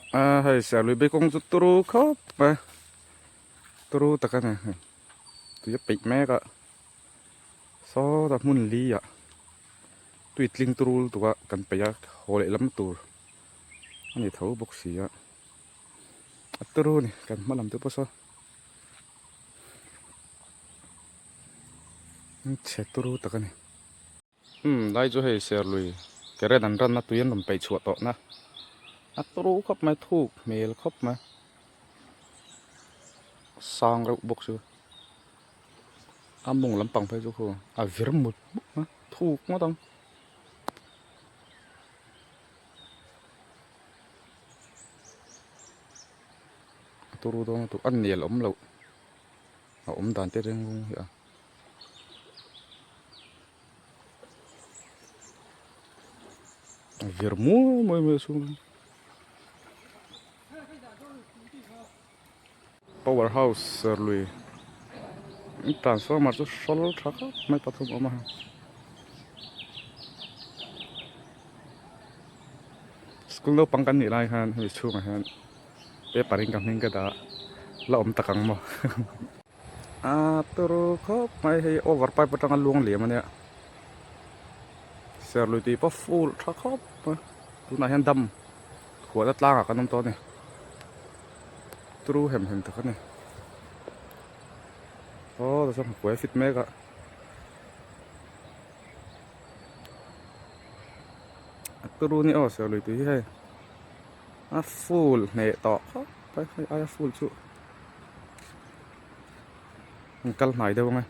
A hei serlui bikawng chu turu khawp mai turu tak a ni hei tui a peih mek a sawta hmun li ah tui tling turu lutuk a kan peih a haw leh lam tur a ni tho bawk si a a turu a ni kan hma lam te pawh saw chhe turu tak a ni. Umm lai chu hei serlui keren an ranna tui an rawn peih chhuah tawh na a turu khawp mai thuk hmel khawp mai sang reuh bawk chu a mawng lampang phei chu khu a vir mut mut a thuk ngawt ang. A turu dawn lutuk a nel awm loh a awm dan te reng rung hi a. Vir muai muai mai a chhung hi. Power house serlui transformer chu hrawl tha khawp mai pathum a awm a. School naupang kan nih lai khan hemi chhungah hian paper in ka hming ka dah la awm tak ang maw. A turu khawp mai hei over pipe atanga luang liam ania serlui tui pawh full tha khawp mai tunah hian dam khuahna tlangah kan awm tawh a ni turu hem hem tak a ni aw tichuan hmuhpuai a fit mek a a turu ni aw serlui tui hi hei a full hneh tawh khawp mai hei aia full chu. An kal hnai deuh ang e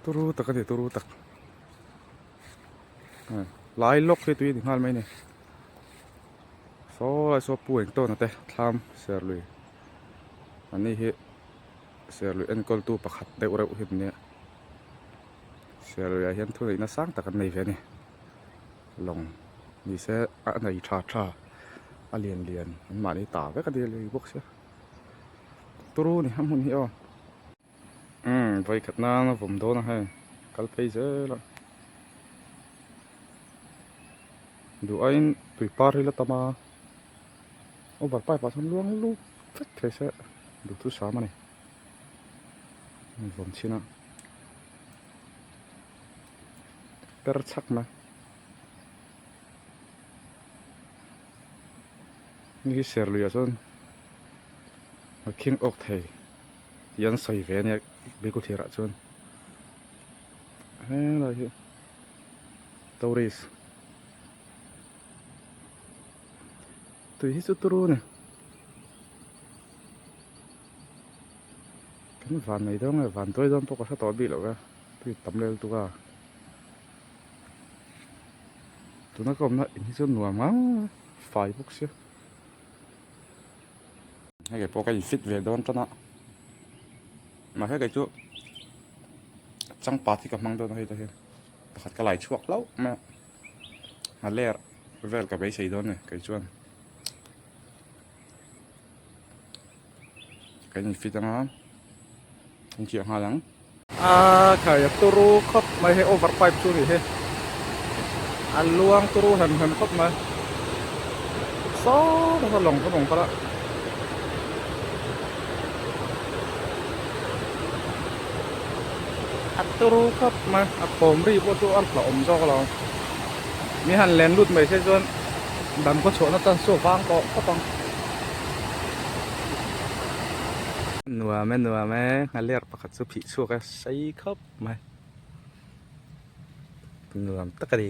turu tak a ni turu tak lai lawk hi tui a ni nghal mai a ni saw lai saw pu eng tawn a te thlam serlui an ni hi serlui enkawl tu pakhat deuh reuh hi an nia serlui ah hian thuneihna sang tak an nei ve a ni lawng ni se a nei tha tha a lian lian an mahni ta vek a ni lei bawk sia turu ni a hmun hi aw umm vawikhat nan a vawm dawn a hei kal phei zel a duh aiin tui par hi la tam a over pipe ah chuan luang lut vek thei se duhthusam a ni vawm chhin a. Per chhak mai hei hi serlui ah chuan a khing awk thei tih an sawi ve ania bikuthir ah chuan helai hi tourist tui hi chu turu a ni kan van nei dawn nge van tuai dawn pawh ka hre tawh bik lo ve. Tui tam lel tuk a tuna ka awmna in hi chu nuam ngang fai bawk sia hei pawh ka in fit ve dawn tan a mahse kei chu changpat hi ka hmang dawn a hei te hian pakhat ka lai chhuak hlauh mai a a ler vel ka beisei dawn a ni kei chuan ka in fit anga in chiah nghal ang. A khai a turu khawp mai hei over pipe chu ni hi a luang turu hem hem khawp mai saw tak a lawng ka bawng kal a a turu khawp mai a thawm ri pawh chu a hlauhawm zawk alawm mi han len lut mai se chuan dam khaw chhuahna chance chu a vang tawh khawp ang. Nuam e nuam e nghaler pakhat chu phih chhuak a sei khawp mai nuam tak a ni.